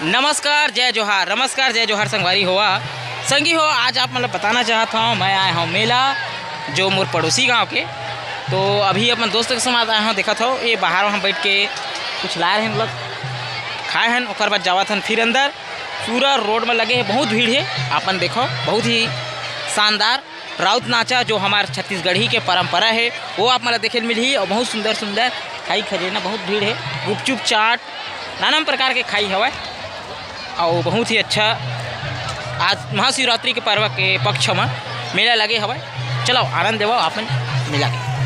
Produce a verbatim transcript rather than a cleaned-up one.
नमस्कार, जय जोहार। नमस्कार, जय जोहार संगवारी हो। संगी हो, आज आप मन ल बताना चाहत हौं, मैं आए हौं मेला, जो मोर पड़ोसी गांव के। तो अभी अपन दोस्त के साथ आए हौं, देखत हौं, ये बाहर हम बैठ के कुछ लाए रहेन, मतलब खाए हन, ओकर बाद जावत हन फिर अंदर। पूरा रोड में लगे हे, बहुत भीड़ हे। आपन देखो, बहुत ही शानदार राउत नाचा, जो हमार छत्तीसगढ़ी के परंपरा हे, वो आप मन ल देखे ल मिलही। और बहुत सुंदर सुंदर खाई खजेना, बहुत भीड़ हे। गुपचुप, चाट, नाना प्रकार के खाई हवय। और बहुत ही अच्छा, आज महाशिवरात्रि के पर्व के पक्ष में मेला लगे हवय। चलो, आनंद देवो आपन मेला के।